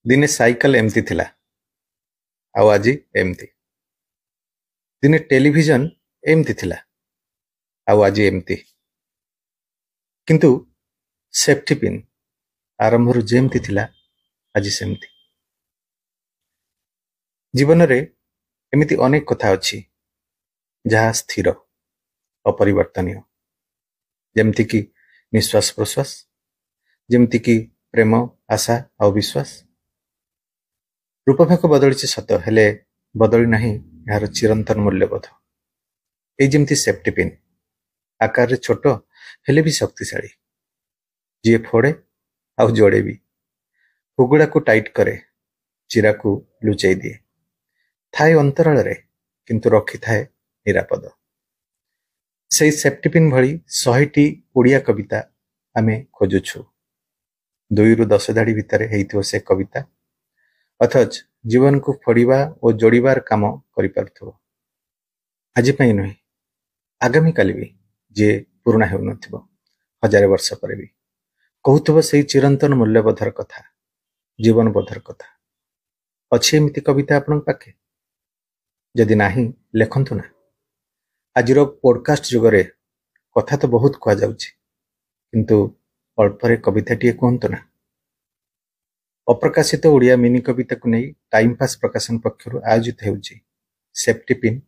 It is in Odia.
ଦିନେ ସାଇକେଲ ଏମିତି ଥିଲା, ଆଉ ଆଜି ଏମିତି। ଦିନେ ଟେଲିଭିଜନ ଏମିତି ଥିଲା, ଆଉ ଆଜି ଏମିତି। କିନ୍ତୁ ସେଫ୍ଟି ପିନ୍ ଆରମ୍ଭରୁ ଯେମିତି ଥିଲା, ଆଜି ସେମିତି। ଜୀବନରେ ଏମିତି ଅନେକ କଥା ଅଛି ଯାହା ସ୍ଥିର, ଅପରିବର୍ତ୍ତନୀୟ, ଯେମିତିକି ନିଶ୍ୱାସ ପ୍ରଶ୍ୱାସ, ଯେମିତିକି ପ୍ରେମ, ଆଶା ଆଉ ବିଶ୍ୱାସ। ରୂପରେଖ ବଦଳିଛି ସତ, ହେଲେ ବଦଳି ନାହିଁ ଏହାର ଚିରନ୍ତନ ମୂଲ୍ୟବୋଧ। ଏଇ ଯେମିତି ସେଫ୍ଟି ପିନ୍, ଆକାରରେ ଛୋଟ ହେଲେ ବି ଶକ୍ତିଶାଳୀ, ଯିଏ ଫୋଡ଼େ ଆଉ ଯୋଡ଼େ ବି, ହୁଗୁଡ଼ାକୁ ଟାଇଟ୍ କରେ, ଚିରାକୁ ଲୁଚେଇ ଦିଏ, ଥାଏ ଅନ୍ତରାଳରେ କିନ୍ତୁ ରଖିଥାଏ ନିରାପଦ। ସେଇ ସେଫ୍ଟି ପିନ୍ ଭଳି 100ଟି ଓଡ଼ିଆ କବିତା ଆମେ ଖୋଜୁଛୁ। 2ରୁ 10 ଧାଡ଼ି ଭିତରେ ହେଇଥିବ ସେ କବିତା, ଅଥଚ ଜୀବନକୁ ଫୋଡ଼ିବା ଓ ଯୋଡ଼ିବାର କାମ କରିପାରୁଥିବ। ଆଜି ପାଇଁ ନୁହେଁ, ଆଗାମୀ କାଲି ବି ଯିଏ ପୁରୁଣା ହେଉନଥିବ, ହଜାରେ ବର୍ଷ ପରେ ବି କହୁଥିବ ସେଇ ଚିରନ୍ତନ ମୂଲ୍ୟବୋଧର କଥା, ଜୀବନବୋଧର କଥା। ଅଛି ଏମିତି କବିତା ଆପଣଙ୍କ ପାଖେ? ଯଦି ନାହିଁ, ଲେଖନ୍ତୁ ନା। ଆଜିର ପୋଡକାଷ୍ଟ ଯୁଗରେ କଥା ତ ବହୁତ କୁହାଯାଉଛି, କିନ୍ତୁ ଅଳ୍ପରେ କବିତାଟିଏ କୁହନ୍ତୁ ନା। ଅପ୍ରକାଶିତ ଓଡ଼ିଆ ମିନି କବିତାକୁ ନେଇ ଟାଇମ୍ ପାସ୍ ପ୍ରକାଶନ ପକ୍ଷରୁ ଆୟୋଜିତ ହେଉଛି ସେଫ୍ଟି ପିନ୍